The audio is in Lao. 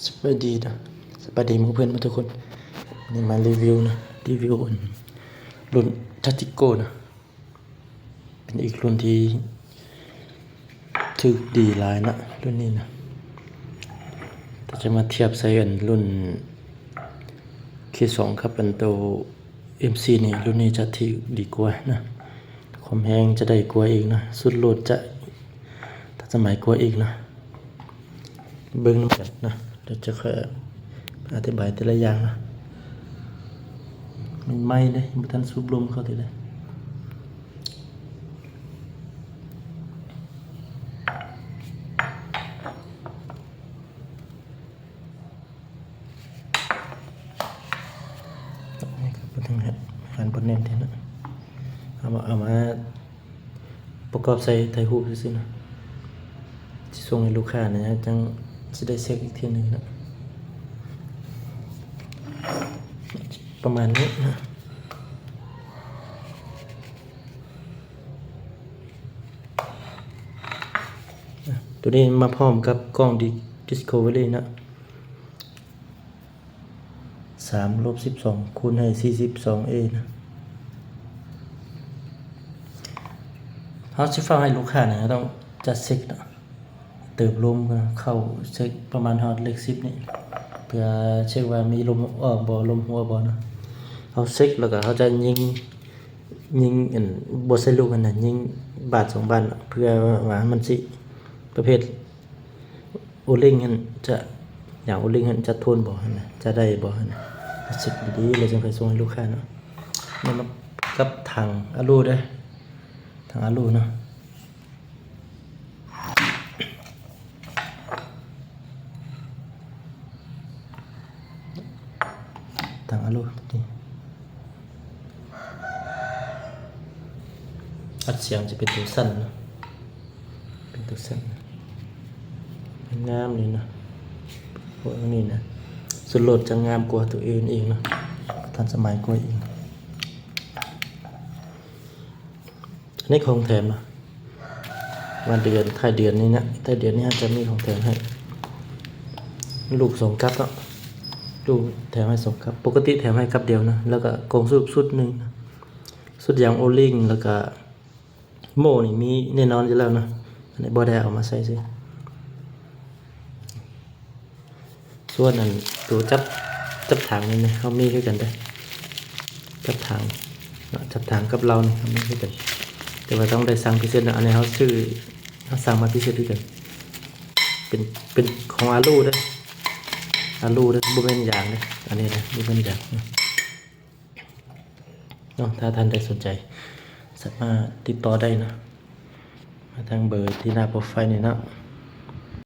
ສະບາຍດີເນາະ ສະບາຍດີໝູ່ເພື່ອນໝົດທຸກຄົນ. ນີ້ມາຣີວິວເນາະ ຣີວິວອັນລຸ້ນທາກຕິໂກ້ເນາະ ເປັນອີກລຸ້ນທີ່ຖືກດີຫຼາຍເນາະ ລຸ້ນນີ້ເນາະ. ຖ້າຈະມາທຽບໃສ່ອັນລຸ້ນເຄສອງກັບອັນໂຕເອັມສີ່ນີ້ ລຸ້ນນີ້ຈະຖືກດີກວ່າເນາະ ຄວາມແຮງຈະໄດ້ກວ່າອີກເນາະ ຊຸດໂຫຼດຈະທັນສະໄໝກວ່າອີກເນາະ. ເບິ່ງນຳກັນເນາະ ດຽວຈະຄ່ອຍອະທິບາຍແຕ່ລະຢ່າງເນາະ. ມັນໃໝ່ເດ້ ບໍ່ທັນສູບລົມເຂົ້າເທື່ອເດ້. ນີ້ກໍບໍ່ທັນຫັນ ບໍ່ແໜ້ນແທ້ເນາະ. ເອົາມາ ເອົາມາ ປະກອບໃສ່ຖ່າຍຮູບຊື່ໆນະ ຊິສົ່ງໃຫ້ລູກຄ້ານະ ຈັ່ງຊິໄດ້ເຊັກອີກເທື່ອໜຶ່ງນະ ປະມານນີ້ນະ. ໂຕນີ້ມາພ້ອມກັບກ້ອງ Discovery ນະ. ສາມລົບສິບສອງຄູນໃຫ້ສີ່ສິບສອງເອນະ. ເຮົາຊິຝາກໃຫ້ລູກຄ້ານີ້ ເຮົາຕ້ອງຈັດເຊັກເນາະ ເຕີມລົມເຂົ້າເຊັກປະມານຮອດເລກສິບນີ້ ເພື່ອເຊັກວ່າມີລົມອອກບໍ່ ລົມຮົ່ວບໍ່ເນາະ. ເຮົາເຊັກແລ້ວກໍເຮົາຈະຍິງ ຍິງອັນ ບໍ່ໃສ່ລູກຫັ້ນນະ ຍິງບາດສອງບາດ ເພື່ອວ່າມັນຊິປະເພດ ໂອລິງຫັ້ນຈະ ຢາງໂອລິງຫັ້ນຈະທົນບໍ່ຫັ້ນນະ ຈະໄດ້ບໍ່ຫັ້ນນະ ເຊັກດີໆ ແລ້ວຈຶ່ງຄ່ອຍສົ່ງໃຫ້ລູກຄ້າເນາະ. ນີ້ມາກັບຖັງອາລູເດີ ຖັງອາລູເນາະ ຖັງອາລູນີ້ ອັດສຽງຈະເປັນໂຕສັ້ນເນາະ ເປັນໂຕສັ້ນ ງາມນີ້ນະ ພວກນີ້ນະ ຊຸດໂຫຼດຈະງາມກວ່າໂຕອື່ນອີກເນາະ ທັນສະໄໝກວ່າອີກ. ອັນນີ້ຂອງແຖມນະ ວ່າເດືອນ ທ້າຍເດືອນນີ້ນະ ທ້າຍເດືອນນີ້ເຮົາຈະມີຂອງແຖມໃຫ້ ລູກສອງກັບເນາະ ລູກແຖມໃຫ້ສອງກັບ ປົກກະຕິແຖມໃຫ້ກັບດຽວນະ ແລ້ວກໍກ້ອງສູບຊຸດໜຶ່ງນະ ຊຸດຢາງໂອລິງ ແລ້ວກໍ ໂມ່ນີ້ມີແນ່ນອນຢູ່ແລ້ວເນາະ ອັນນີ້ບໍ່ໄດ້ເອົາມາໃສ່ຊື່. ສ່ວນອັນໂຕຈັບ ຈັບຖັງນີ້ນະ ເຮົາມີຄືກັນເດີ ຈັບຖັງເນາະ ຈັບຖັງກັບເລົານີ້ເຮົາມີຄືກັນ ແຕ່ວ່າຕ້ອງໄດ້ສັ່ງພິເສດເນາະ ອັນນີ້ເຮົາຊື້ ເຮົາສັ່ງມາພິເສດຄືກັນ ເປັນ ເປັນຂອງອາລູເດີ ອາລູເດີ ບໍ່ແມ່ນຢາງເດີ ອັນນີ້ເດີ ບໍ່ແມ່ນຢາງເນາະ. ເນາະ ຖ້າທ່ານໃດສົນໃຈ ສາມາດຕິດຕໍ່ໄດ້ເນາະ ມາທາງເບີທີ່ໜ້າໂປຣໄຟນີ້ເນາະ.